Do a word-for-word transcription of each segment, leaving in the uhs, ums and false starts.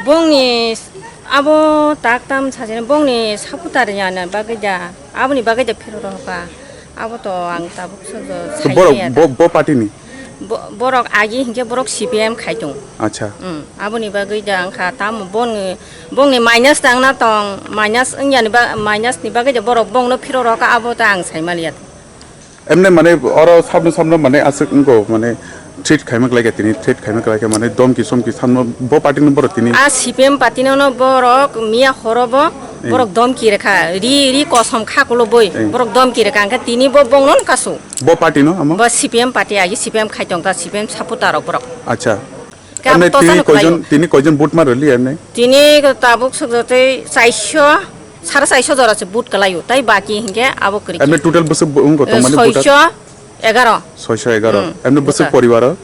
Bongni abo tak tam sajani bongni supporter yani bagwi da, aboni bagwi da phiro rohoka. Abo to ang tabuk sojo To sai borok maya da. Bo, bo party ni? Bo-, borok agi hinkhe borok C P M khai tong. Acha. Hmm, aboni bagwi da angkha tamo bongni, bongni minus tangna tong, minus wngyani ba, minus ni bagwi da borok bongno phiro rohoka abo ta ang sai maliya. Emne mane oro sabno sabno mane aswk wngko mane threat khaima klaikha tini, threat khaima klaikha mane domki somki sabno bo party ni borok tini. A C P M party no borok miya horo bo Eh. borok domki rekha, ri, ri kosom kha kulo boi Eh. borok domki rekha, angkhe tini bo bongno kasu. Bo party no amo? Bo C P M party agi C P M khai tong ta C P M supporter rok borok. Acha. Khe abo Emne tini tosa no koijon, khlaio. Tini koijon vote ma rwli emne? Tini tabuk sokjotwi chairso, sare chairso jora se vote kwlaio. Tai baki hinkhe abo kwrwi Emne khe. total bwswk bo-, wngkha Eh, tongmani voter? Soiso egaro. Soiso egaro. Hmm, Emne bwswk voter. Poribar o?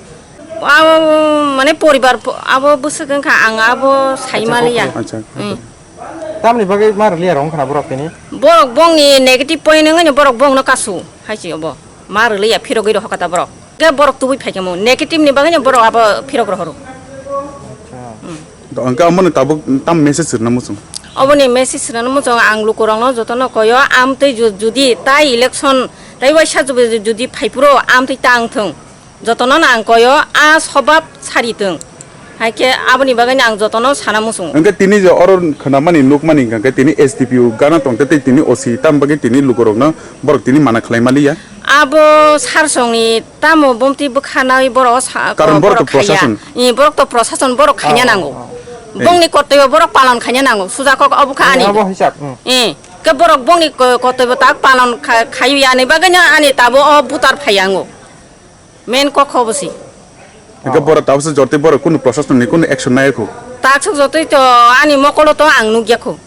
Abo mane poribar po-, abo bwswk wngkha ang abo saimaliya. Acha. Hmm. Tamni bagwi ma rwliya rong khna borok tini? Borok bongni negative point wngwi borok bongno kasu hai se obo. Ma rwliya phirogwi rohor kha ta borok. Khe borok tubui phaikha mo, negative ni bagwi no borok abo phirok rohoro. Acha. Hmm. To hwnkhe omono tabuk tam message rwna muchung? Oboni message rwna muchung ang lukurokno jotono koyo, amtwi ju-, judi tai election tai waisa judi, judi phaiphuru amtwi ta wngthung, jotono no ang koyo a sobab sari thung. Hai khe aboni bagwi no ang jotono sana muchung. Hwnkhe tini je oro khwnamani nukmani hwnkhe tini S D P O gana tongkhe tei tini O C tam bagwi tini lukurokno borok tini mana khlai maliya. Abo sarsongni tamo bomti bwkhanai borok sa-, Karon borok borok to khaiya. Prosason. Ih, borok to prosason borok khaina Oh, nango. Oh, oh. Bongni kortoibo borok palon khaina nango. Sujakok obo kha Ani ani. Abo hisab, hmm. Ih, ke borok bongni ko-, kortoibo tak palon kha-, khaiya ani bagwino ani tabo o butar phaiyango. Main kok hobo si. Hwnkhe borok tabukhe jotoi borok kunu prosason ni kunu action nai kho. Taksuk jotoi to ani mokolo to ang nukya kho.